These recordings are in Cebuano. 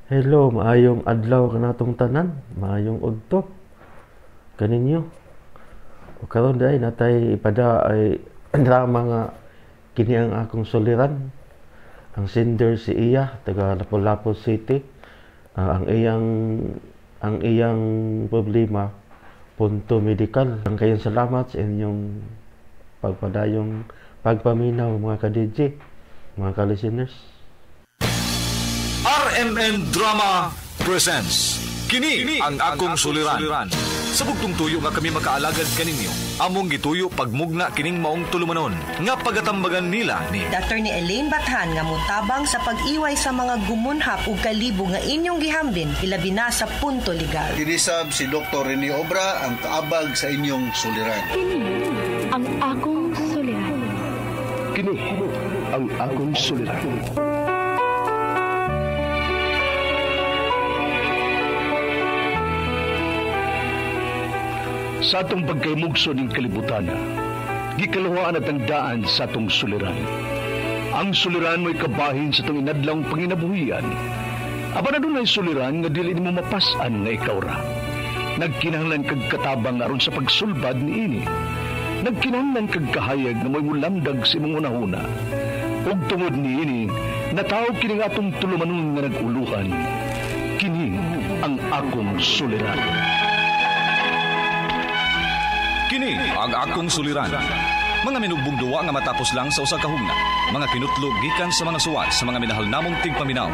Hello, maayong adlaw kanatong tanan, maayong udto kaninyo. O karon diay natay ipada ay drama nga kini ang akong suliran. Ang sender si Iya taga Lapu-Lapu City. Ang iyang problema punto medical. Ang kayong salamat sa inyong pagpadayong pagpaminaw, mga ka-DJ, mga ka-listeners. RMN Drama presents Kini ang Akong Suliran. Sa bugtong tuyo nga kami makaalagad kaninyo, among gituyo pagmugna kining maong tulumanon nga pagatambagan nila ni Dr. ni Elaine Bathan nga motabang sa pag-iway sa mga gumunhap ug kalibo nga inyong gihambin, ilabi na sa punto legal. Kinisab si Dr. Rene Obra ang kaabag sa inyong suliran. Kini ang akong suliran. Kini ang akong suliran. Sa atong pagkaymugso ning kalibutan, gikaluhaan at ang daan sa atong suliran. Ang suliran mo'y kabahin sa atong inadlawng panginabuhian. Apan adunay suliran nga dili nimo mapas-an nga ikaw ra. Nagkinahanglan kag katabang aron sa pagsulbad niini. Nagkinahanglan kag kahayag nga mo'y mulamdag sa imong hunahuna. Ug tungod niini, natawag kini nga atong tulumanon nga nag-uluhan. Kini ang akong suliran. Kini ang Akong Suliran. Mga minugbong duwa nga matapos lang sa usa ka hugna. Mga kinutlo gikan sa mga suwat sa mga minahal namong tigpaminaw.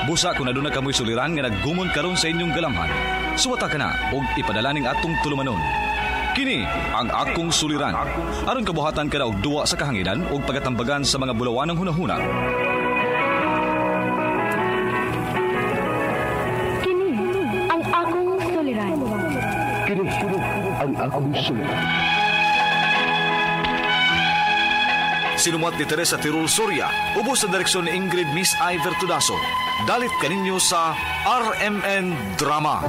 Busa kung aduna kamoy suliran nga naggumon karon sa inyong galamhan, suwata ka na og ipadala ning atong tulumanon. Kini ang Akong Suliran. Aron kabuhatan ka na og duwa sa kahanginan og pagatambagan sa mga bulawanang hunahuna. Kini ang akong suliran. Kini ang akong suliran. Sinumuat ni Teresa Tirul Soria, ubos sa direksyon ni Ingrid Miss Iver Tudaso. Dalit kaninyo sa RMN Drama.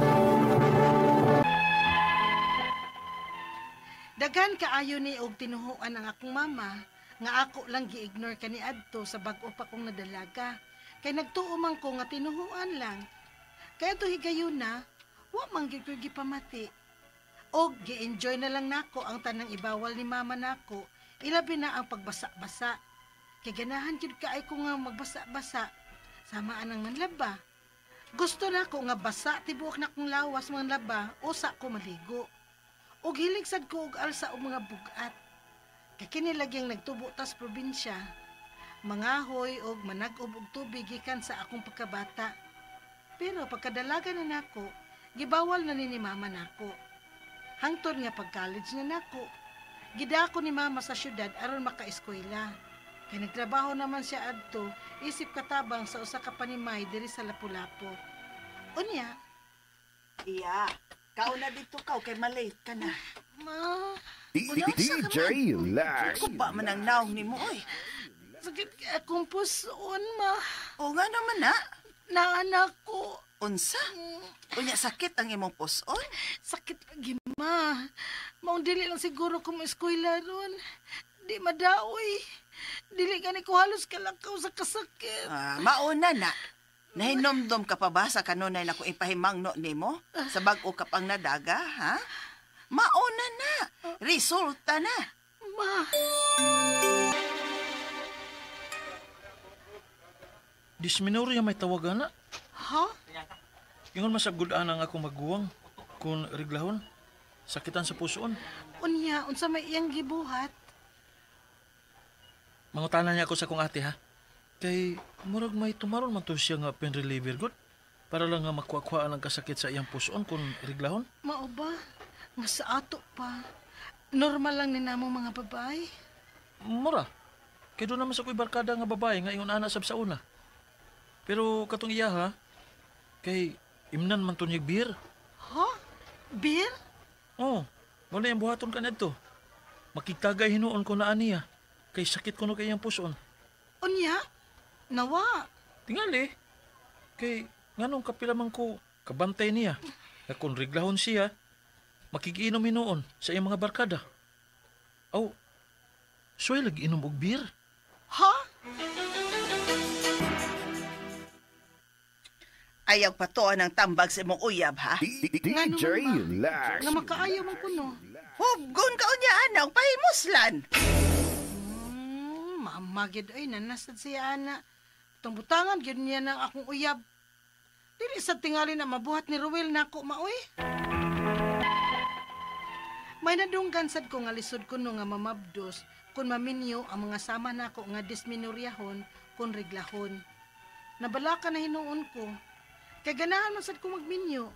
Daghan kaayo ni og tinuhuan ang akong mama nga ako lang gi-ignore kaniadto sa bag-o pa kong nadalaga. Kay nagtuo man ko nga tinuhuan lang. Kaya to higayuna, wa man gyud ko gipamati. Og gi-enjoy na lang nako ang tanang ibawal ni mama nako, ilabi na ang pagbasa-basa. Kay ganahan gyud kaay ko nga magbasa-basa, sama anang manlaba. Gusto nako nga basa tibuok na kong lawas manlaba, usa ko maligo. Og hilig sad ko og alsa og mga bugat. Kay kini lagi ang nagtubo tas probinsya. Mangahoy og manag-ob og tubig gikan sa akong pagkabata. Pero pagkadalaga na nako, gibawal na ni mama nako. Hangtod nga pag-college na nako, gidako ni mama sa syudad aron makaeskwela. Kay nagtrabaho naman siya adto, isip katabang sa usa ka panimay diri sa Lapu-Lapu. Unya, Iya, kauna dito ka kay malate ka na. Ma, DJ Lex. Kupa man ang naong nimo oy. Sakit kay akong puson, ma. O nga naman na. Naanak ko. Unsa? Unya sakit ang imong puson? Sakit lagi, ma. Maong dili lang siguro ko mo-eskwela ron. Di madaoy. Dili gani ko halos kalakaw sa kasakit. Ah, mauna na. Nahinomdom ka pa ba sa kanunay na ko ipahimangno nimo? Sa bag-o ka pang nadaga, ha? Mauna na. Resulta na. Ma, Dysmenorrhea may tawagan na. Ha? Ingon masagudaan ang akong maguwang. Kung reglahon, sakitan sa pusoon. Unya, unsa may iyang gibuhat? Mangutana niya ako sa akong ate ha. Kay murag may tumaron man to siya nga pain reliever good. Para lang nga makuha-kuhaan ang kasakit sa iyang pusoon kung reglahon. Mao ba? Nga sa ato pa. Normal lang ni namo mga babae. Mura. Kay doon naman sa ko'y barkada nga babae nga ingon ana sab sa una. Pero katong iya ha, kay imnan man to niya beer. Ha? Beer? Oh, wala yung buhaton ka nito. Makitagay hinuon ko na aniya. Kay sakit ko no kay iyang puson. Unya? Nawa. Tingali. Kay nganong kapila man ko kabantay niya. Na kung reglahon siya, makikiinom hinuon sa iyang mga barkada. Aw, suway lagi inom og beer. Ha? Ayaw patuan ang tambag sa imong uyab, ha? Ngano man ba? Nga makaayo man kuno. Hubgon ka unya, ana, og pahimuslan. Mama gyud ay nanasad siya ana. Itong butangan gyud niya ng akong uyab. Dili sa tingali na mabuhat ni Ruel nako maoy. May nadunggan sad ko nga lisod kuno nga mamabdos kung maminyo ang mga sama nako nga disminoryahon kung reglahon. Nabalaka na hinuon ko. Kay ganahan man sad ko magminyo.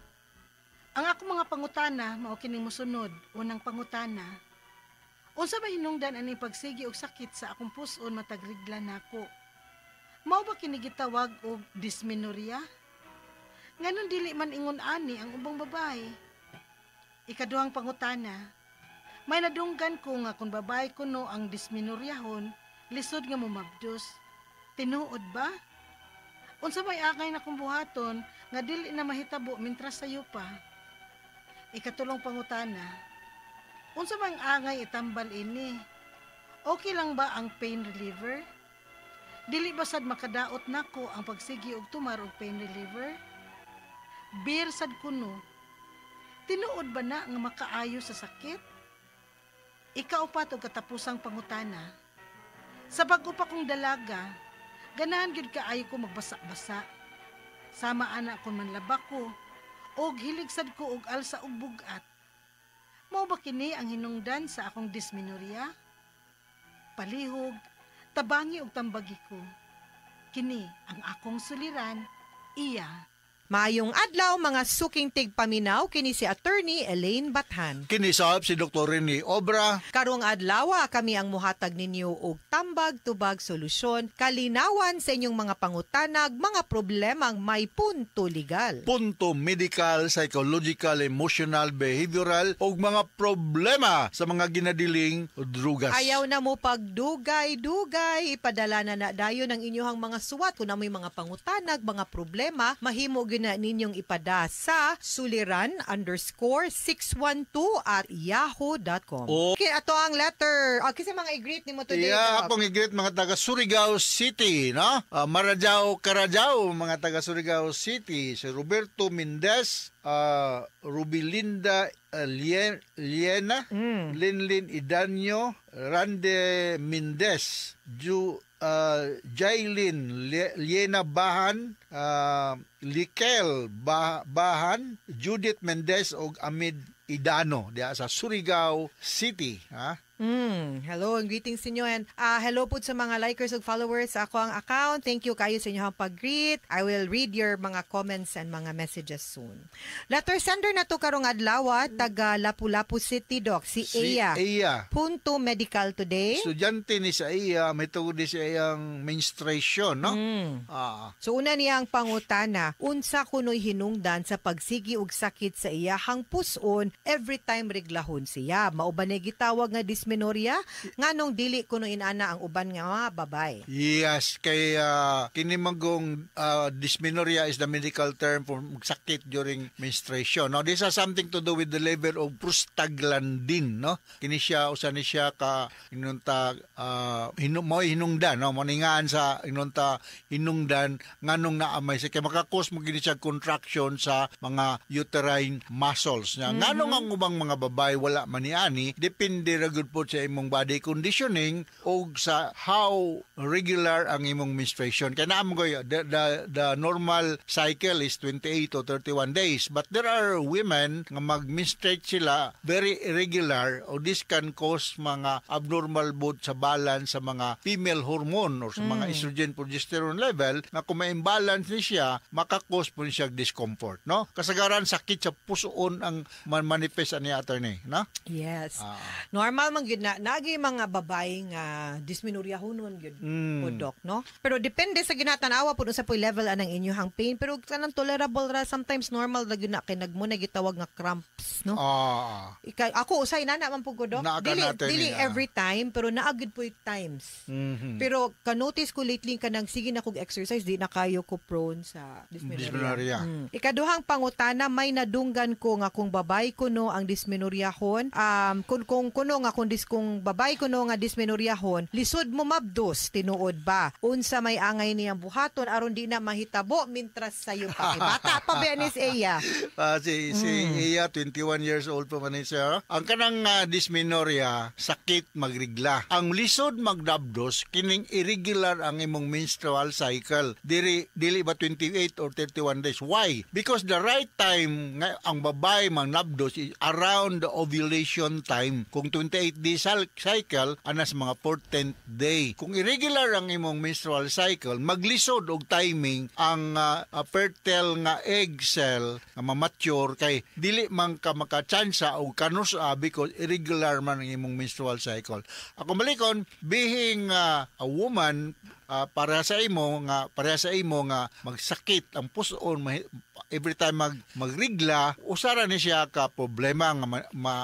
Ang ako mga pangutana mao kining mosunod. Unang pangutana. Unsa ba hinungdan aning pagsigi og sakit sa akong puson matag regla nako? Mao ba kini gitawag og dysmenorrhea? Nganong dili man ingon ani ang ubang babae? Ikaduhang pangutana. May nadunggan ko nga kung babae kuno ang dysmenorrheahon, lisod nga mumabdos. Tinuod ba? Unsa may akay na kong buhaton nga dili na mahitabo mintras sayo pa? Ikatulong pangutana. Unsa bang angay itambal ini? Okay lang ba ang pain reliever? Dili ba sad makadaot nako ang pagsigi og tumar og pain reliever? Beer sad kuno. Tinuod ba na nga makaayo sa sakit? Ikaupat og katapusang pangutana. Sa bag-o pa kong dalaga, ganahan gyud kaayo ko magbasa-basa. Sama ana kon manlaba ko, og hilig sad ko og alsa og bugat. Mao ba kini ang hinungdan sa akong dysmenorrhea? Palihog, tabangi og tambagi ko. Kini ang akong suliran, iya. Maayong adlaw mga suking tigpaminaw kini si Attorney Elaine Bathan. Kini sab si Dr. Rene Obra. Karong adlaw kami ang muhatag ninyo og tambag-tubag solusyon kalinawan sa inyong mga pangutanag, mga problemang may punto legal. Punto medical, psychological, emotional, behavioral ug mga problema sa mga ginadiling drugas. Ayaw na mo pagdugay-dugay, ipadala na na dayon ang inyong mga suwat kung may mga pangutanag, mga problema, mahimo gyud na ninyong ipada sa suliran_612@yahoo.com. Oh. Okay, ato ang letter. Okay, kasi mga i-greet nimo today. Yeah, Doc. akong i-greet mga taga Surigao City, no? Marajaw Karajaw, mga taga Surigao City, si Roberto Mendez, Rubilinda Liena, Linlin Idanyo, Rande Mendez, Jailin Liena Bahan, Likel Bahan, Judith Mendez og Amid Idano diha sa Surigao City, ha? Hello and greetings sa inyo and hello po sa mga likers ug followers sa ako ang account. Thank you kayo sa inyong pag-greet. I will read your mga comments and mga messages soon. Letter sender na to karong adlaw, taga Lapu-Lapu City, Doc, si Ea. Si Ea. Punto medical today. Estudyante ni sa Ea, may tungod ni sa iyang menstruation, no? So una niyang pangutana, unsa kuno'y hinungdan sa pagsigi og sakit sa iyahang puson every time reglahon siya? Mao ba ni gitawag nga dysmenorrhea? Nganong dili kuno inana ang uban nga mga babae? Yes, kay kini magong dysmenorrhea is the medical term for sakit during menstruation. No, this has something to do with the level of prostaglandin, no? Kini siya usa ni siya ka inunta mo'y hinungdan, no? Moningaan sa inunta hinungdan nganong naamay sa kay makakos mo gini siya contraction sa mga uterine muscles niya. Nganong ang ubang mga babae wala man niani, depende ra gud po sa imong body conditioning o sa how regular ang imong menstruation. Kaya naam ko, the normal cycle is 28 to 31 days. But there are women nga mag-menstruate sila very irregular o this can cause mga abnormal both sa balance sa mga female hormone or sa mga estrogen progesterone level na kung ma-imbalance ni siya, makakause po siya discomfort. No? Kasagaran sakit sa pusoon ang manifest ani attorney, no? Yes. Normal man gyud na naagi mga babae nga dysmenorrhea hunon gyud po, Doc, no? Pero depende sa ginatanawa pud unsa po'y level anang inyong pain, pero kanang tolerable ra, sometimes normal ra gyud na kay nagmo na gitawag nga cramps, no? Ika, ako usay na man pud ko, Doc. Naa ka Dili na, attorney, dili every time, pero naa gyud po'y times. Pero ka-notice ko lately kanang sige na kog exercise, di na kayo ko prone sa dysmenorrhea. Dysmenorrhea. Ikaduhang pangutana, may nadunggan ko nga kung babae kuno ang dysmenorrheahon, kung kuno nga kung kung babae kuno nga dysmenorrheahon, lisod mo mabdos, tinuod ba? Unsa may angay niyang buhaton aron di na mahitabo mintras sayo pa? Kay bata pa ba ni si Eya? Si Iya, 21 years old pa man ni siya. Ang kanang dysmenorrhea, sakit magrigla. Ang lisod magdabdos, kining irregular ang imong menstrual cycle. Diri dili ba 28 or 31 days. Why? Because the right time nga ang babae mangnabdos is around the ovulation time. Kung 28 days cycle, anas mga 14th day. Kung irregular ang imong menstrual cycle, maglisod og timing ang fertile nga egg cell nga ma-mature kay dili man ka makatsansa og kanus-a because irregular man ang imong menstrual cycle. Ako malikon, being a woman, para sa imo nga magsakit ang puson every time magrigla, usara ni siya ka problema nga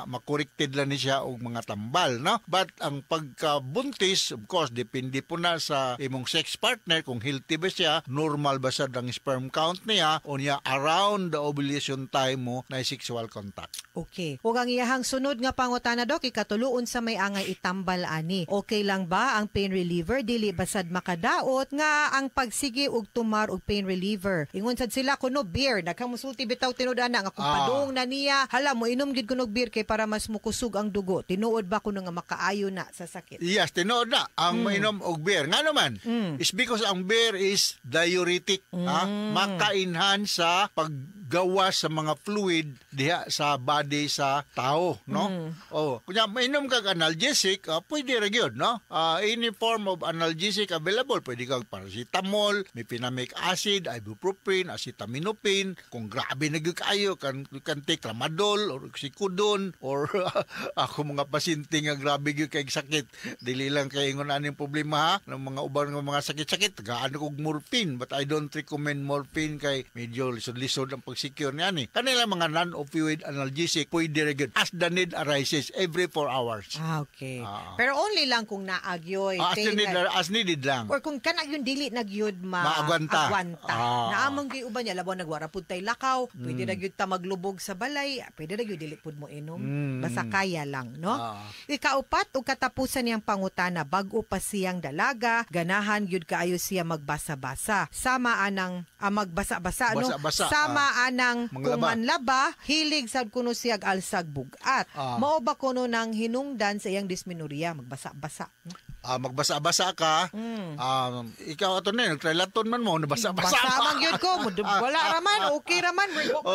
ma-corrected lang ni siya og mga tambal, no? But ang pagkabuntis, of course, depende po na sa imong sex partner kung healthy ba siya, normal ba siya ang sperm count niya o niya around the ovulation time mo na sexual contact. Okay. Ug ang iyahang sunod nga pangutana, dok, ikatulo, unsa may angay itambal ani? Okay lang ba ang pain reliever, dili basad makadaot nga ang pagsige og tumar og pain reliever? Ingon sad sila kuno beer, daghang musulti bitaw tinud ana nga kung padung na niya, hala, mo inom gid kuno og beer kay para mas mukusog ang dugo. Tinuod ba kuno nga makaayo na sa sakit? Yes, tinuod na ang mainom og beer. Nga naman, is because ang beer is diuretic, ha? Maka-enhance sa paggawas sa mga fluid diha sa body sa tao, no? Oh, kunya mainom kag analgesic, pwede ra gyud, no? Any form of analgesic available, pwede kag paracetamol, mefenamic acid, ibuprofen, acetaminophen. Kung grabe na gyud kaayo, kan you can take tramadol or oxycodone or ako mga pasyente nga grabe gyud kay sakit, dili lang kay ingon aning problema ha, ng mga uban nga mga sakit-sakit, tagaan kog morphine, but I don't recommend morphine kay medyo lisod-lisod ang pag-secure niya ni kanila. Mga non-opioid analgesic, pwede ra gyud as the need arises every 4 hours. Ah, okay. Ah. Pero only lang kung naagyoy. Ah, as, the pain need, as needed lang. Or kung kana yun dili na gyud ma Maagwanta. agwanta. Naamong gyud uban niya labaw nagwara pud tay lakaw, pwede na gyud ta maglubog sa balay, pwede na gyud dili pud mo inom. Basta kaya lang, no? Ikaupat ug katapusan niyang pangutana, bag-o pa siyang dalaga, ganahan gyud kaayo siya magbasa-basa. Sama anang magbasa-basa, no? Basa-basa, Sama anang kung Manglaba. manlaba, hilig sad kuno siya alsag bugat. Mao ba kuno nang hinungdan sa iyang dysmenorrhea, magbasa-basa, no? Magbasa-basa ka. Ikaw ato na, nagtriathlon man mo, nabasa-basa. Basa man gyud ko, wala raman, okay raman.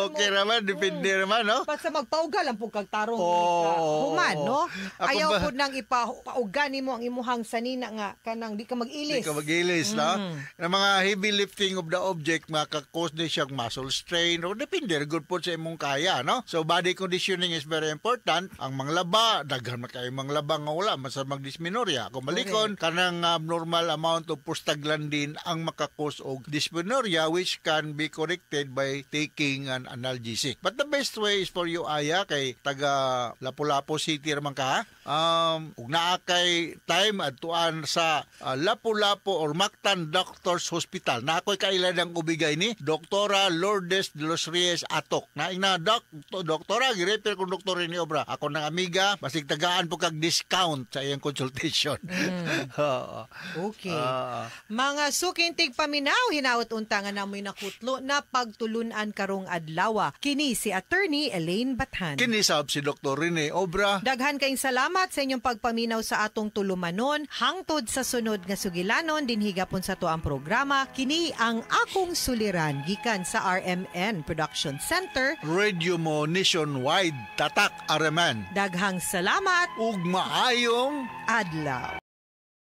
Okay raman, depende raman, no? Basta magpauga lang pud kag tarong Oo. human, no? Ako Ayaw pud nang ipauga nimo ang imuhang sanina nga kanang di ka mag-ilis. Di ka mag-ilis, no? Ang mga heavy lifting of the object, maka-cause ni siyang muscle strain, o depende, good po sa imong kaya, no? So, body conditioning is very important. Ang mga laba, daghan man kayo mga laba nga wala, masa mag-dysmenorrhea. Kung malikon, kanang abnormal amount of prostaglandin ang maka-cause og dysmenorrhea, which can be corrected by taking an analgesic. But the best way is for you, Aya, kay taga Lapu-Lapu City raman ka, ug naa kay time, adtuan sa Lapu-Lapu or Mactan Doctors Hospital. Na ako'y kailan ang ubigay ni Doktora Lourdes de los Reyes Atok. Na ina doc, to, doktora, gi-refer kong doktor ni obra. Ako nang amiga, basig tagaan po kag discount sa iyang consultation. Oo. Okay. Ah. Mga suking tigpaminaw, hinaot unta nga namoy nakutlo na pagtulunan karong adlawa. Kini si Attorney Elaine Bathan. Kini sab si Dr. Rene Obra. Daghan kayong salamat sa inyong pagpaminaw sa atong tulumanon. Hangtod sa sunod nga sugilanon, dinhi gapon sa to ang programa. Kini ang Akong Suliran, gikan sa RMN Production Center. Radio mo nationwide, Tatak RMN. Daghang salamat. Ug maayong adlaw.